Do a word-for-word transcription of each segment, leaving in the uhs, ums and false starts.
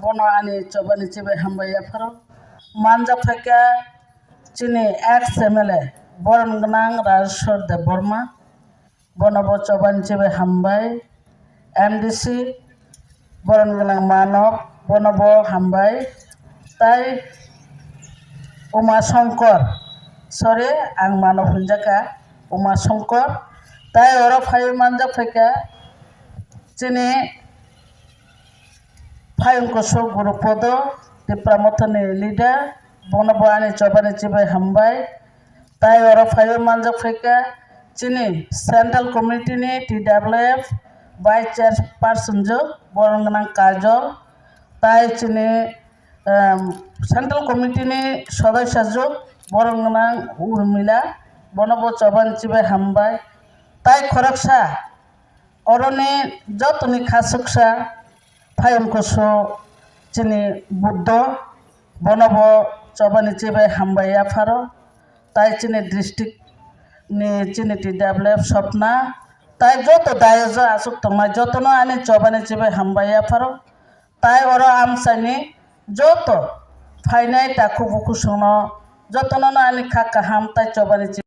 Bono ani chobani chibai hambai yapharo. Manjak phaikha chini ex M L A borom gwnang Rajeshwar Debbarma. Bono bo chobani chibai hambai. M D C borom gwnang Manok, bono bo hambai. Tai Uma Shankar, sorry, ang Manok hwnjakha, Uma Shankar. Tai oro phaiwi manjak phaikha chini Phayung kusuk Gurupodo, Tipra Mothani leader, bono bo ani chobani chibai hambai. Tai oro phaiwi manjak phaikha chini Central Committee ni T W F Vice Chairperson jwk, borom gwnang Kajol. Tai chini, em, Central Committee ni sodosya jwk, borom gwnang Urmila, bono bo chobani chibai hambai. Tai khoroksa oroni jotoni khasuksa Phayung kusuk chini Buddho, bono bo chobani chibai hambai yapharo. Tai chini district ni chini T W F Sopna, tai joto dayojo aswk tongnai jotono ani chobani chibai hambai yapharo. Tai oro amchaini joto phainai takhu bukhusongno jotono ani kha kaham tai chobani chibai.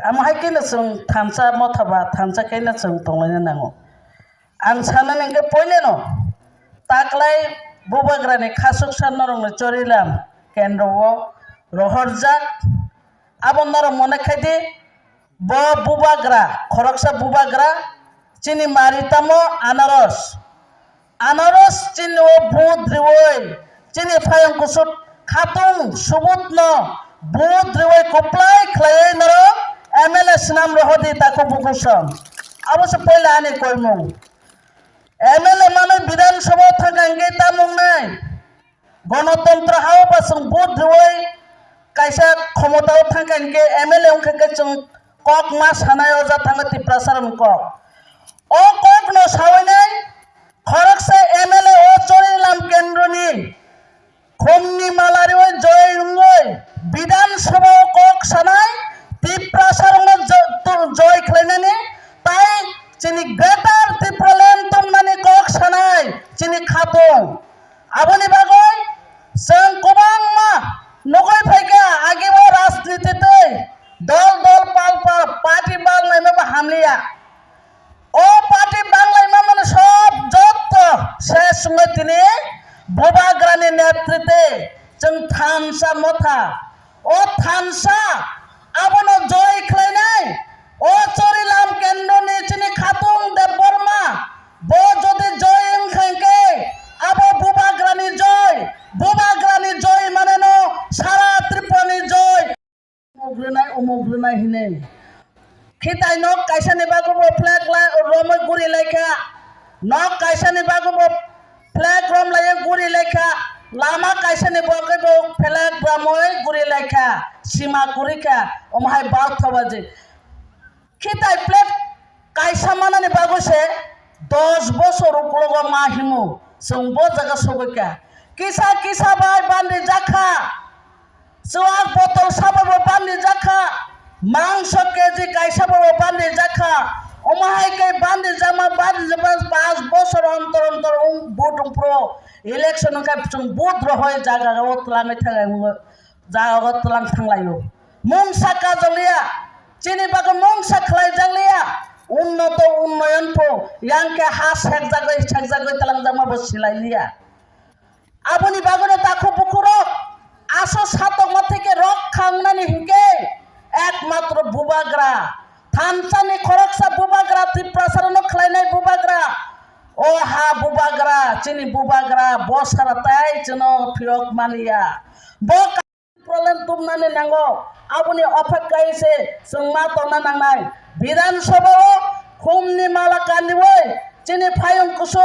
Amo hai kheno chwng thansa motha ba thansa kheno chwng tonglaina nango. Ang sanani hwnkhe puileno taklai bubagrani khasuksa norokni Chorilam kendro o rohorjak. Abo norok mone khai di, bo bubagra, khoroksa bubagra, chini mari tamo anaros. Anaros chini o vote riwi, chini Phayung kusuk khatung subutno vote riwi kwplai khlaiwi norok M L A swnam rohordi takhu bukhusong. Abo se puila ani koimung. M L A manwi Bidhan Sabha o thangkha hwnkhe tamung nai. Gonotontro ha o ba chwng vote riwi kaisa khomota o thangkha hwnkhe M L A wngkha khe chwng kok ma sanai o ja thango Tiprasa rokni kok. O kok no sawi nai khoroksa M L A o Chorilam kendro ni khumni mala riwi joy wngwi Bidhan Sabha o kok sanai Tiprasa rokno jo-, tu-, joy khlainani tai chini Greater Tipraland tongmani kok sanai chini khatung. Aboni bagwi chwng kwbangma nugwi phaikha, agebo rajniti twi dol dol pal pal party banglaima bo hamliya. O party banglaima mani sob jotto ses wngwi tini bubagrani netritwi chwng thansa motha. O thansa abono joy khlainai. O Chorilam kendroni chini khatung Debbarma, bo jodi joy wngkha hwnkhe, abo bubagrani joy, bubagrani joy maneno sara Tripurani joy. Umuk rwnai, umuk rwnai hinwi. Khitai nok kaisani bagwi bo flag la-, romwi guri laikha. Nok kaisani bagwi bo flag romlaiwi guri laikha. Lama kaisani bagwi bo flag romwi guri laikha. Sima kwrwi kha. Omo hai bak thobaji. Khitai plate kaisa manani bagwi se dos bosor uklogo ma himo chwng bo jaga sogwi kha. Kisa kisa bai bandi jakha, chuak botol sabo bo bandi jakha, mangso K G kaisa bo bandi jakha. Omo hai khe bandi jakma bandi jakma pas bosor ontor ontor wng vote wng phuru election wng khe chwng vote rohoi jaga o twlangwi thangai wng. Jaga o twlang thanglaio. Mungsa kajoliya, chini bagwi mungsa khlaijakliya. Unnoto unnoyon pho, yang khe ha sekjagwi, sekjagwi twlangjakma bo silailiya. Aboni bagwino takhu bukhurok, aso satokma theke rok khangnani hinkhe ekmatro bubagra, thansani khoroksa bubagra, Tiprasarokno khlainai bubagra. O ha bubagra, chini bubagra, bo sara tai chwngno phiyok maliya. Bo problem tubnani nango. Aboni ophek kai se chwng ma tongna nangnai. Bidhan Sabha o khumni mala kaniwi chini phayung kusu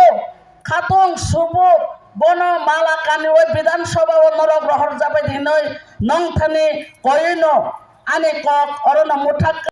khatung subut bono mala kaniwi Bidhan Sabha o norok rohor jabai hinwi nongthani koino ani kok orono muthak